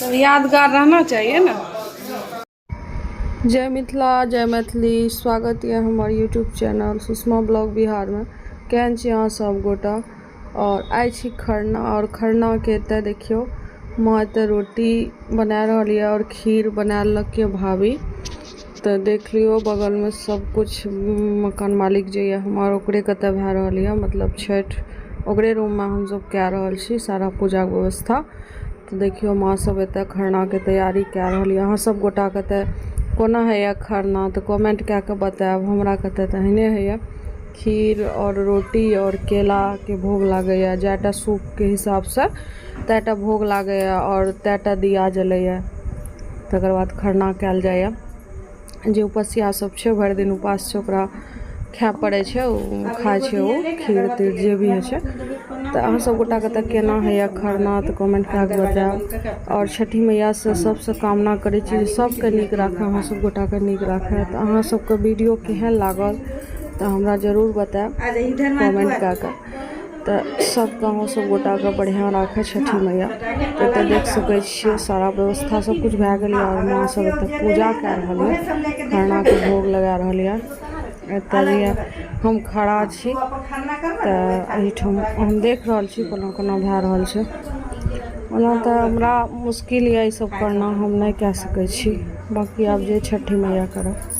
सब यादगार रहना चाहिए ना। जय मिथिला, जय मैथिली। स्वागत यऽ हमर यूट्यूब चैनल सुषमा ब्लॉग बिहारमे। केहन छी अहाँ सब गोटा? आओर आइ छी खरना, आओर खरनाके एतऽ देखियौ माँ एतऽ रोटी बना रहल यऽ आओर खीर बना लेलक यऽ भाभी। तऽ देख लियौ, बगलमे सब कुछ मकान मालिक जे यऽ हमर, ओकरे कतऽ भए रहल यऽ, मतलब छठि ओकरे रूममे हमसब कए रहल छी सारा पूजाके व्यवस्था। तऽ देखियौ, माँ सब एतऽ खरनाके तैयारी कए रहल यऽ। अहाँ सब गोटा कतऽ कोना होइए खरना, तऽ कमेंट कए कऽ बतायब। हमरा कतऽ तऽ एहने होइए। खीर आओर रोटी आओर केलाके भोग लागैए। जाएटा सूपके हिसाबसँ तएटा भोग लागैए आओर तएटा दिया जलैए। तकर बाद खरना कयल जाइए। जे उपसिया सब छै, भरि दिन उपास छै, ओकरा खाय पड़ै छै, ओ खाइ छै, ओ खीर तीर जे भी होइ छै। तऽ अहाँ सब गोटाके तऽ केना होइए खरना, तऽ कमेंट कए कऽ बतायब। आओर छठि मैयासँ सबसँ कामना करै छी जे सबके नीक राखै, अहाँ सब गोटाके नीक राखै। तऽ अहाँ सबके वीडियो केहन लागल, तऽ हमरा जरूर बतायब कमेंट कए कऽ। तऽ सबके, अहाँ सब गोटाके बढ़िआँ राखै छठि मैया। तऽ एतऽ देख सकै छियै, सारा व्यवस्था सब कुछ भए गेल यऽ आओर माँ सब एतऽ पूजा कए रहल यऽ, खरनाके भोग लगा रहल यऽ। एतऽ जे यऽ हम खड़ा छी, तऽ एहिठाम हम देख रहल छी कोना कोना भए रहल छै। ओना तऽ हमरा मुश्किल यऽ ई सब करना, हम नहि कए सकै छी। बाँकी आब जे छठि मैया करब।